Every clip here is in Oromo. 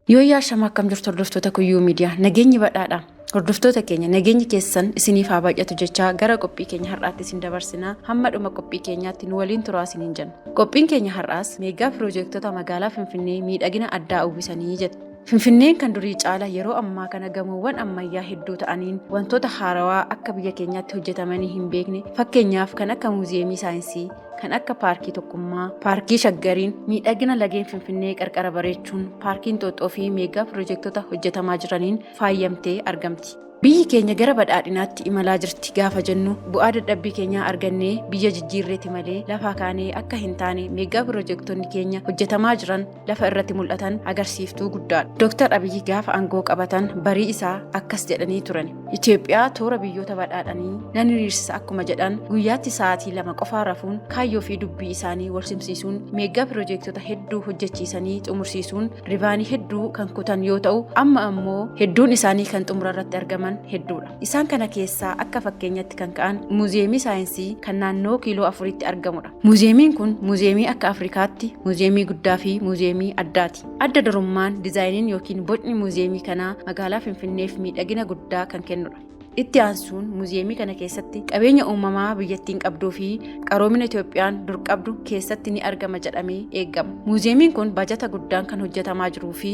Yooyyaa ashama, akkam jirtu hordoftoota Kuyyuu Miidiyaa? Nageenyi badhaadha. Hordoftoota keenya, nageenyi keessan isiniif haa baay'atu jechaa gara qophii keenya har'aatti isin dabarsinaa. Hamma dhuma qophii keenyaatti nu waliin turaa isiniin jenna. Qophiin keenya har'aas meegaa piroojeektota magaalaa Finfinnee miidhagina addaa uwwisanii jedha. Finfinneen kan durii caala yeroo ammaa kana gamoowwan ammayyaa hedduu ta'aniin, wantoota haarawaa akka biyya keenyaatti hojjetamanii hin beekne, fakkeenyaaf kan akka muuziyeemii saayinsii, kan akka paarkii Tokkummaa, paarkii Shaggariin, miidhagina lageen Finfinnee qarqara bareechuun, paarkii Inxooxxoo fi meegaa piroojeektota hojjetamaa jiraniin faayamtee argamti. Biyyi keenya gara badhaadhinaatti imalaa jirti gaafa jennu, bu'aa dadhabbii keenyaa argannee biyya jijjiirreeti malee lafaa kaanee akka hin taane meegaa piroojeektonni keenya hojjetamaa jiran lafa irratti mul'atan agarsiiftuu guddaadha. Dooktar Abiyyi gaafa aangoo qabatan barii isaa akkas jedhanii turan. "Itoophiyaa toora biyyoota badhaadhanii nan hiriirsisa" akkuma jedhan, guyyaatti sa'aatii 2 qofaa rafuun kaayyoo fi dubbii isaanii wal simsiisuun meegaa piroojeektota hedduu hojjechiisanii xumursiisuun rivaanii hedduu kan kutan yoo ta'u, amma ammoo hedduun isaanii kan xumura irratti argaman hedduudha. Isaan kana keessaa akka fakkeenyatti kan ka'an muuziyeemii saayinsii kan naannoo kiiloo 4tti argamudha. Muuziyeemiin kun muuziyeemii akka Afrikaatti muuziyeemii guddaa fi muuziyeemii addaati. Adda durummaan dizaayiniin yookiin bocni muuziyeemii kanaa magaalaa Finfinneef miidhagina guddaa kan kennudha. Itti aansuun muuziyeemii kana keessatti qabeenya uumamaa biyyattiin qabduu fi qaroomina Itoophiyaan dur qabdu keessatti ni argama jedhamee eegama. Muuziyeemiin kun bajata guddaan kan hojjetamaa jiruu fi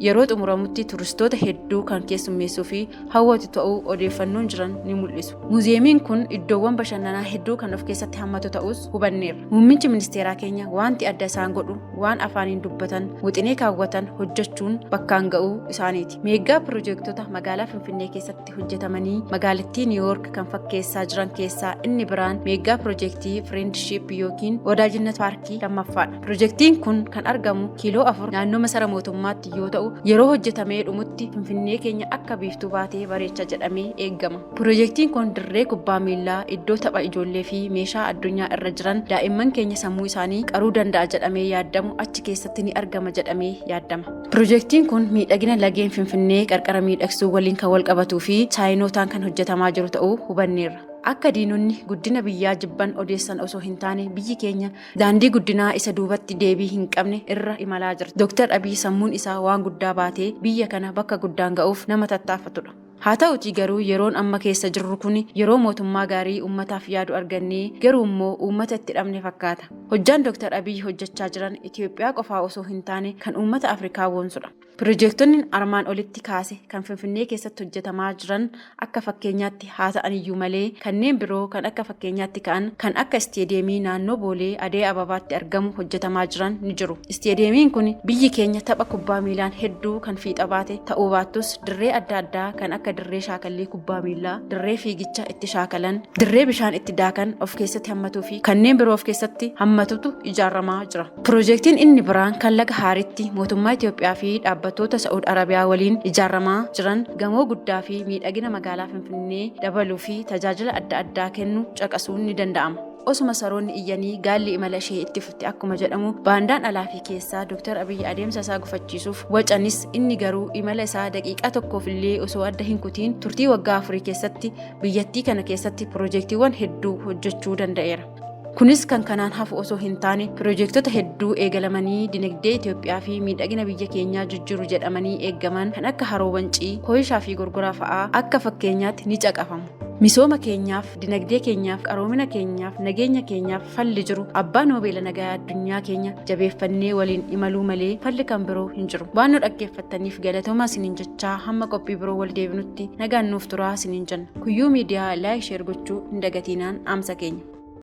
yeroo xumuramutti turistoota hedduu kan keessummeessuu fi hawwatu ta'uu odeeffannoon jiran ni mul'isu. Muuziyeemiin kun iddoowwan bashannanaa hedduu kan of keessatti hammatu ta'us hubanneerra. Muummichi ministeeraa keenya wanti adda isaan godhu waan afaaniin dubbatan, wixinee kaawwatan hojjechuun bakkaan ga'uu isaaniiti. Meeggaa piroojeektota magaalaa Finfinnee keessatti hojjetamanii magaalattii Niiwoork kan fakkeessaa jiran keessaa inni biraan meeggaa piroojeektii Friendship yookiin Wadaajinnet Paarkii lammaffaadha. Piroojeektiin kun kan argamu kiiloo 4 naannoo masara mootummaatti yoo ta'u, yeroo hojjetamee dhumutti Finfinnee keenya akka biiftuu baatee bareecha jedhamee eegama. Piroojeektiin kun dirree kubbaa miillaa, iddoo tapha ijoollee fi meeshaa addunyaa irra jiran daa'imman keenya sammuu isaanii qaruu danda'a jedhamee yaadamu achi keessatti ni argama jedhamee yaadama. Piroojeektiin kun miidhagina lageen Finfinnee qarqara miidhagsuu waliin kan wal qabatuu fi chaayinootaan kan hojjetamaa jiru ta'uu hubanneerra. Akka diinonni guddina biyyaa jibban odeessan osoo hin taane, biyyi keenya daandii guddinaa isa duubatti deebii hin qabne irra imalaa jirti. Dooktar Abiy sammuun isaa waan guddaa baatee biyya kana bakka guddaan ga'uuf nama tattaafatudha. Haa ta'utii garuu yeroon amma keessa jirru kun yeroo mootummaa gaarii uummataaf yaadu argannee garuu immoo uummata itti dhabne fakkaata. Hojjaan Dooktar Abiy hojjechaa jiran Itoophiyaa qofaa osoo hin taane kan uummata Afrikaa boonsudha. Piroojeektonni armaan olitti kaase kan Finfinnee keessatti hojjetamaa jiran akka fakkeenyaatti haa ta'aniyyuu malee, kanneen biroo kan akka fakkeenyaatti ka'an kan akka isteediyeemii naannoo Boolee Adee Ababaatti argamu hojjetamaa jiran ni jiru. Isteediyeemiin kun biyyi keenya tapha kubbaa miilaan hedduu kan fiixa baate ta'uu baattus, dirree adda addaa kan akka dirree shaakallii kubbaa miillaa, dirree fiigicha itti shaakalan, dirree bishaan itti daakan of keessatti hammatuu fi kanneen biroo of keessatti hammatutu ijaaramaa jira. Piroojeektiin inni biraan kan laga Haaritti mootummaa Itoophiyaa fi dhaabbattoota Sa'ud Arabiyaa waliin ijaaramaa jiran gamoo guddaa fi miidhagina magaalaa Finfinnee dabaluu fi tajaajila adda addaa kennu caqasuun ni danda'ama. Osuma saroonni iyyanii gaalli imala ishee itti fufti akkuma jedhamu, baandaan alaa fi keessaa Dooktar Abiyyi adeemsa isaa gufachiisuuf wacanis, inni garuu imala isaa daqiiqaa tokkoof illee osoo adda hin kutiin turtii waggaa 4 keessatti biyyattii kana keessatti piroojeektiiwwan hedduu hojjechuu danda'eera. Kunis kan kanaan hafu osoo hin taane, piroojeektota hedduu eegalamanii dinagdee Itoophiyaa fi miidhagina biyya keenyaa jijjiiru jedhamanii eeggaman kan akka Haroo Wancii, Kooyishaa fi Gorgoraa fa'aa akka fakkeenyaatti ni caqafamu. Misooma keenyaaf, dinagdee keenyaaf, qaroomina keenyaaf, nageenya keenyaaf falli jiru abbaa Noobeela nagaa addunyaa keenya jabeeffannee waliin imaluu malee falli kan biroo hin jiru. Waan nu dhaggeeffattaniif galatoomaa isiniin jechaa, hamma qophii biroo wal deebinutti nagaan nuuf turaa isiniin jenna. Kuyyuu Miidiyaa like, share gochuu hin dagatiinaan dhaamsa keenya.